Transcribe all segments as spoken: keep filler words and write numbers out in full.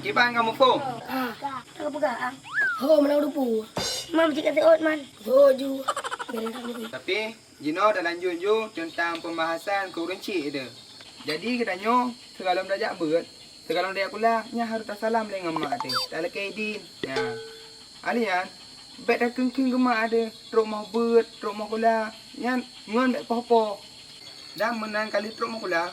Kiban kamoe phôn? Ah, ka peugah, ah. Ho, meunan dupu. Man, cit ka seuôt, man. Ho, ju. Biar tak dupu. Tapi, jinoe talanjut ju teuntang pembahasan keu ureueng chik teuh. Jadi, geutanyoe, sigohlom tajak beuet, sigohlom tajak kula, nyan harôh tasalam lé ngon mak teuh. Talakée idin. Nyan. Alèh nyan, bèk takheun-kheun keu mak teuh, trok moh beuet, trok moh kula. Nyan ngon bèk poh-poh. Dan meunan ka lheueh trok moh kula,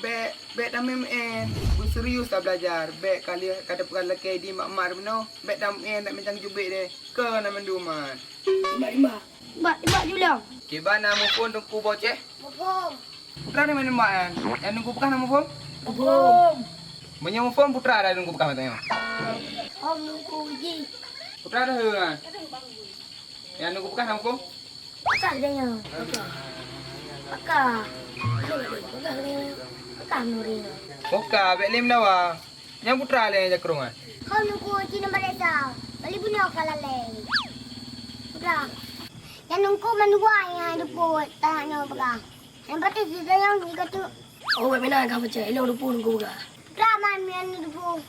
bèk, bèk tameu'en, beuserius tabeulajar, bèk ka lheueh ka tapeugah lakèe di mak-mak bunoe, bèk tameu'en, bèk mantong jubek deh, keu na mandum man. Timbak, timbak. Timbak, timbak julang. Kiban na muphom Teungku Boceh? Muphom. Putra di mana mak nyan? Nyang Teungku peugah na muphom? Muphom. Meunyoe muphom putra dah Teungku peugah mata nyoe. Om Teungku ji. Putra dah heueh. Nyang Teungku peugah na muphom? Pakah dia nyoe. Pakah. Pakah. Pakah dia nyoe. Pakah nuri nyoe. Buka, bèk lé meudawa. Nyang putra lé nyang jakrong, eh? Hom Teungku, cina baresa. Bali bunoe ka laleng. Putra. Nyang Teungku mandua nyang dupu tanah nyoe peugah. Nyang patéh sida nyang di katu. Oh, bèk meunan ka peucaya. Ilong dupu Teungku peugah. Putra man nyang dupu.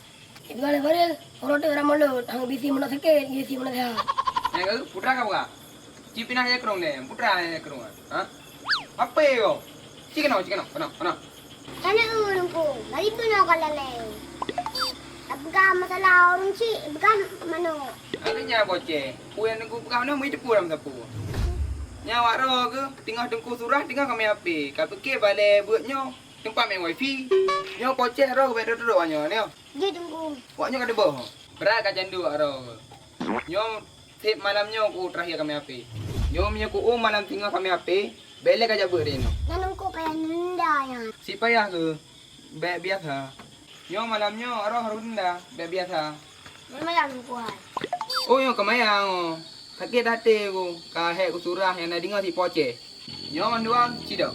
Itu kan Faril, orang tu ramai lut. Hang bisi meunan sakit, bisi meunan sehat. Nyang putra ka peugah. Ci pinah jakrong deh, putra jakrong. Ha? Apa yo? Ci keunoe, ci keunoe, keunoe, keunoe. Sana ureueng ku, bagi tu nyoe ka laleng. Tapeugah masalah ureueng chik, peugah manok. Artinya Boceh, peue nyang Teungku peugah nyoe meuteupeue lam sapeue. Nyan awak droe keuh, teungoh Teungku surah, teungoh kamé hapé. Ka pike balèe beuet nyoe, teumpat mé wifi. Nyoe Boceh droe bèk droe-droe nyoe, nyoe. Jeuet Teungku. Wak nyoe ka teuboh. Brat ka jandu awak droe keuh. Nyoe seb malam nyoe ku terakhir kamé hapé. Nyoe meunyoe ku malam singoh kamé hapé, bèk lé ka jak beuet inoe. Nyan Teungku payah nunda nyan. Si payah keuh, bèk biasa. Nyoe malam nyoe roh runda, bèk biasa. Nyan mayang Teungku ai. Oh, nyoe ka mayang, oh. Sakét até ku, ka hék ku surah nyang na deungoe si Boceh. Nyoe mandua cidong.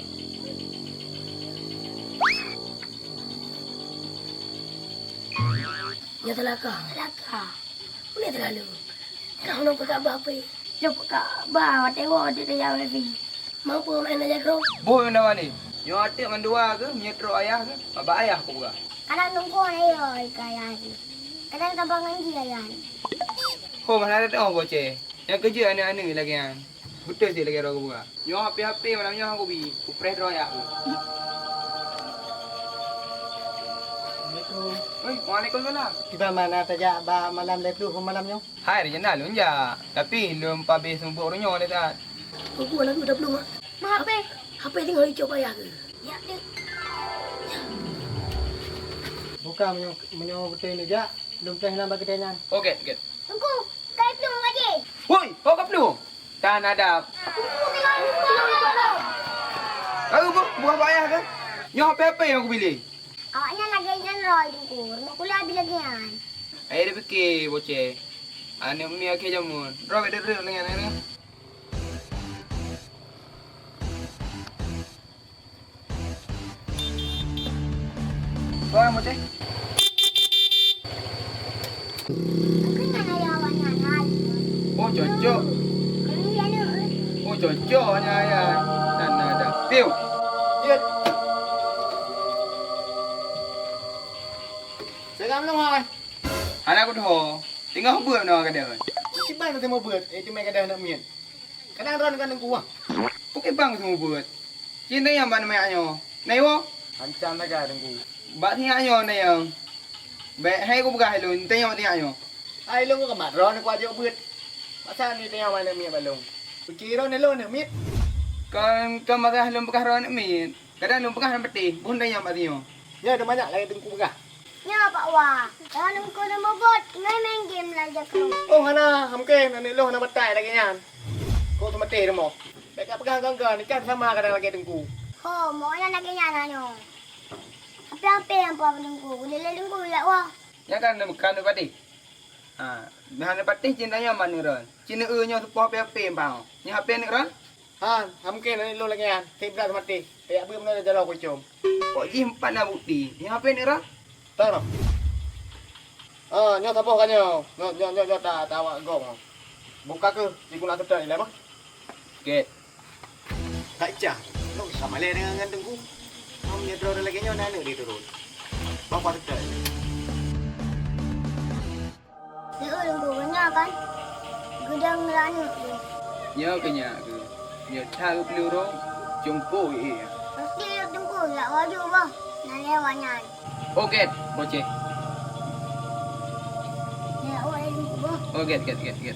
Nyoe teulaka. Teulaka. Ulèe teulalu. Kah lôn peugah bak pih. Lôn peugah bak watèe woe teuk teujaweub pih. Mampu main aja kru. Boh nyang dawa ni. Nyoe até mandua keuh, meunyoe trok ayah keuh, bak ayah ku peugah. Kadang Teungku na yo ka ayah jih. Kadang saban ngon jih ayah. Ho, mana ada tengok Boceh. Nyang keujeuet aneuk-aneuk lagèe nyan. Beutôi sit lagèe droe geupeugah. Nyoe hapé-hapé malam nyoe hana kubi, kupreh droe jak. Assalamualaikum. Hei, waalaikumsalam. Kiban mana tajak bak malam lhèe ploh malam nyoe? Hai, rencana lôn jak. Tapi lôn pabeh seumeubeuet uroe nyoe lé that. Teungku, aneuk lhèe ploh, Mak. Mak, hapé. Hapé teungoh icok payah keuh? Ya, dek. Buka meunyoe, meunyoe beutôi neujak, lôn preh lam bak geutanyoe nyan. Oke, oke. Teungku, kai plueng aja. Woi, ho ka plueng? Tan adab. Lalu bu-, buah bayah ke? Nyoe H P-H P nyang kupiléh. Awaknyan lagèe nyan roh Teungku, rumoh kuliah bila nyan. Ayo dipike, Boceh. Aneuk mi akhé jameun. Droe bèk deureuk lagèe nyan. Wah, Boceh. Bukan ayah awak nyan, hai. Oh, cocok. Kami aneuk. Oh, cocok hanya ayah. Nan ada. Piu. Jeuet. Salam lôn, hai. Hana kudoh. Tinggai beuet na kadang. Kiban na teumeubeuet, eh, teumé kadang aneuk miet. Kadang droeneuh kan Teungku, ah. Pukon bang seumeubeuet. Cit tanyong bak namiet nyoe. Naiwoe? Ancam sagai Teungku. Bak sinyak nyoe tanyong. Bèk hai kupeugah lôn, tanyong bak sinyak nyoe. Hai lôn keumat droeneuh kuajok beuet. Masa ni tanyong bak namiet bak lôn. Pike droeneuh lôn namiet. Kon, kon masa lôn peugah droeneuh miet. Kadang lôn peugah lam patéh, bôh tanyong bak sinyoe. Nyoe teumanyak lagèe Teungku peugah. Nyoe Pak Wa, jangan Teungku lôn bobot, ngai main game lam jakrong. Oh hana, hamke aneuk lôn hana batai lagèe nyan. Kok teumaté rumoh. Bèk ka peugah gangga, ni kan sama kadang lagèe Teungku. Ho, meu'ah lagèe nyan nyoe. Api-api nyang peugah Teungku, ulèe Teungku jak wa. Nyan kan neukan neupatéh. Ha, meuhan neupatéh cit tanyong bak neuron. Cit neu nyoe seupôt api-api pang. Nyoe api neuron? Han, hamke aneuk lôn lagèe nyan, seb brat maté. Tajak beuet meunan jaroe kucom. Kok jih empat na bukti. Nyoe hapé neuh, Ron? Tan, Ron. Ah, nyoe saboh ka nyoe. Nyoe, nyoe, nyoe, nyoe ta, ta awak gong. Buka keuh, diguna seutôt ilèe mah. Oke. Kak Ica, nyoe ka malèe deungon ngon Teungku. Nyoe meunyoe droe lagèe nyoe na aneuk diturot. Bah kuat seutôt. Di ureueng geuh nyoe kan? Geudong ranuek lé. Nyoe keu nyak keuh. Nyoe that geupeuleurong, cungkok ié. Pasti lôn cungkok, jak baju boh. Na lewat nyan. Oke, boceh. Nyak wai lôn boh. Oke, oke, oke, oke.